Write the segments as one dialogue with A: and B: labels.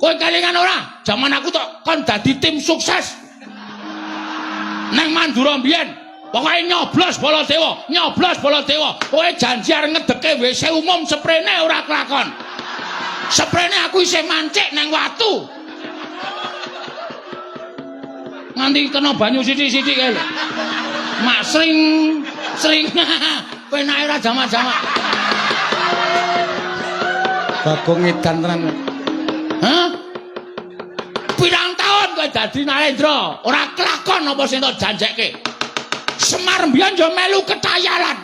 A: Kowe kelingan ora? Jaman aku tok kon dadi tim sukses. Nang Mandura mbiyen, pokoke nyoblos Baladewa, nyoblos Baladewa. Kowe janji arep ngedeke WC umum seprene ora kelakon. Seprene aku isih mancik nang watu. Nganti kena banyu sithik-sithik kae lho. Mak sring sring penake ora jamak-jamak. Bagong edan tenan. Hah? Pirang taun kowe dadi Narendra, ora kelakon apa sing tok janjekke. Semar mbiyen yo melu ketayalan.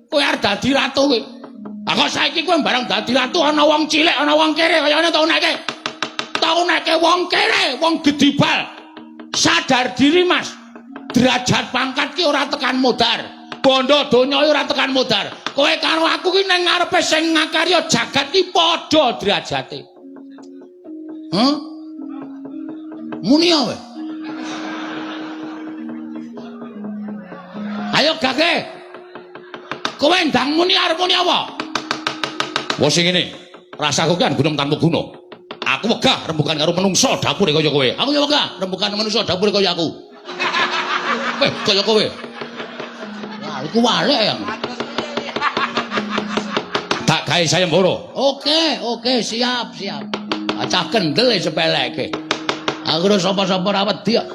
A: Kowe arep dadi ratu kowe. Ah kok saiki kowe bareng dadi ratu ana wong cilik, ana wong kere kaya ngene tau neke. Tau neke wong kere, wong gedibal. Sadar diri, Mas. Derajat pangkat ki ora tekan modar. Bondo donya ora tekan modar. Kowe karo aku ki nang ngarepe sing ngakarya jagat ki padha derajate. Hah? Muni kowe. Ayo gage. Kowe ndang muni arep muni apa? Wes sing ngene. Rasaku kan gunung tanpa guna. Aku wegah rembugan karo menungso dapure kaya kowe. Aku ya wegah rembugan menungso dapure kaya aku. Weh, kaya kowe. Wah, iku walek ya. Tak gawe sayembara. Oke, oke, siap, siap. Acah kendel sepeleke. Aku ora sapa-sapa ora wedi kok.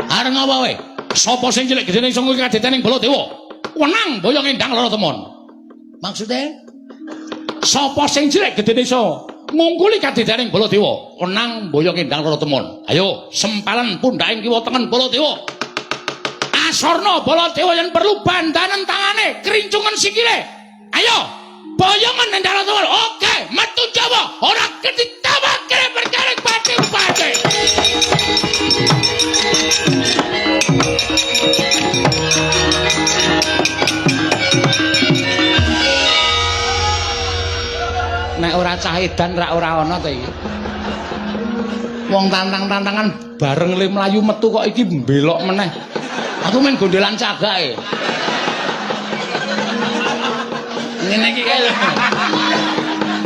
A: Arep ngapa kowe? Sapa sing cilik gedene iso ngungkul kadetening Baladewa? Wenang boyong endang lara temon. Maksude? Sapa sing cilik gedene iso ngungkuli kadetening Baladewa? Wenang boyong endang lara temon. Ayo, sempalan pundhaking kiwa tengen Baladewa. Asorna Baladewa yen perlu bandanen tangane, krincungen sikile. Ayo, boyongan endang lara temon. Oke, metu Jawa, ora ketitawake perkara pati-pati. Nek ora cah edan rak ora ana to iki. Wong tantang-tantangan bareng le mlayu metu kok iki mbelok meneh. Aku main gondelan cagake. Ngene iki kae lho.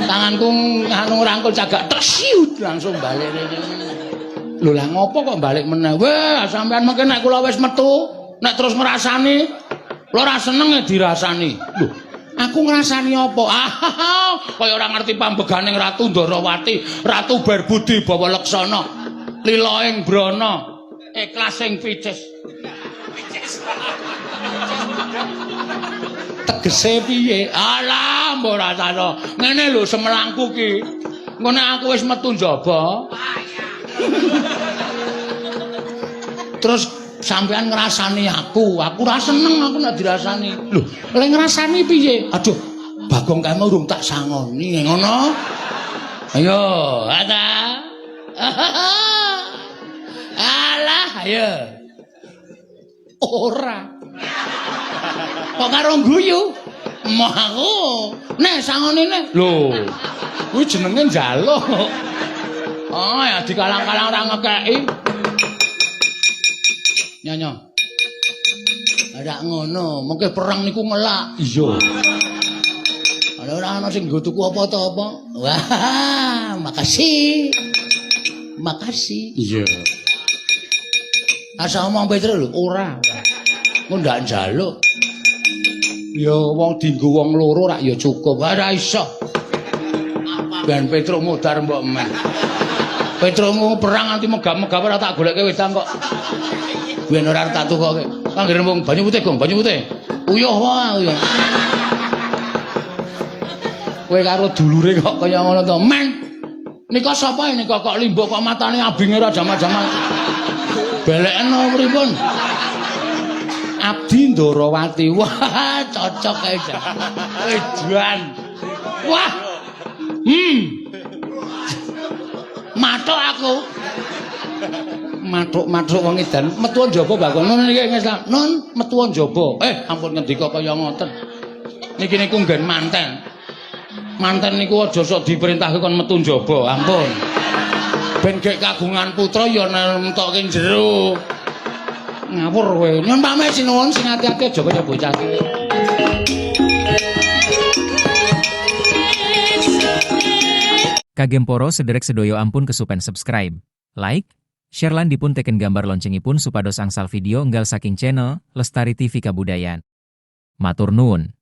A: Tanganku nganu ngrangkul cagak tek siut langsung balik rene. Lho lah ngopo kok balik meneh? Wah, sampean mengke nek kula wis metu, nek terus ngrasani, kula ora seneng dirasani. Lho, aku ngrasani apa? Ah, kaya ora ngerti pambeganing Ratu Ndorowati, Ratu Berbudi Bawa Leksana, lila ing brana, ikhlas ing picis. Tegese piye? Alah, mbok rasane. Ngene lho semelangku ki. Engko nek aku wis metu njaba. Terus sampean ngrasani aku, aku ora seneng aku nek dirasani. Lho, lek ngrasani piye? Aduh, Bagong kae mau urung tak sangoni, ngono. Ayo, ada. Alah, ayo. Ora. Kok karo guyu? Emoh aku. Nek sangoni nek. Lho, kuwi jenenge njaluk. Oh, ya dikalang-kalang ora ngekeki. Nyonya. Ora ngono, mengke perang niku ngelak. Iya. Ana ora ana sing nggo tuku apa ta apa. Wah, makasih. Makasih. Iya. Asa omong Petro lho, ora. Engko ndak njaluk. Ya wong dienggo wong loro rak ya cukup. Ora iso. Ben Petro modar mbok men. Petro perang nganti megap-megap ora tak goleke wedang kok. Ben ora tak tukoke. Anggere wong banyu putih, Gong, banyu putih. Uyuh wae, uyuh. Kowe karo dulure kok kaya ngono to, men. Nika sapa nika kok limbuk kok matane abinge ora jaman-jaman. Beleken apa pripun? Abdi Ndorowati. Wah, cocok kae jan. Edan. Wah. Mathuk aku. Mathuk-mathuk wong edan. Metu njaba Bagong. Nun niki Islam. Nun metu njaba. Ampun ngendika kaya ngoten. Niki niku nggen manten. Manten niku aja sok diperintahke kon metu njaba. Ampun. Ben gek kagungan putra ya nemtokke jero. Ngawur kowe. Nyun pamit sinuwun sing ati-ati aja kaya bocah cilik.
B: Kagem poro sederek sedoyo ampun kesupen subscribe, like, share lan dipun teken gambar loncengipun supados angsal video enggal saking channel Lestari TV Kabudayan. Matur nuwun.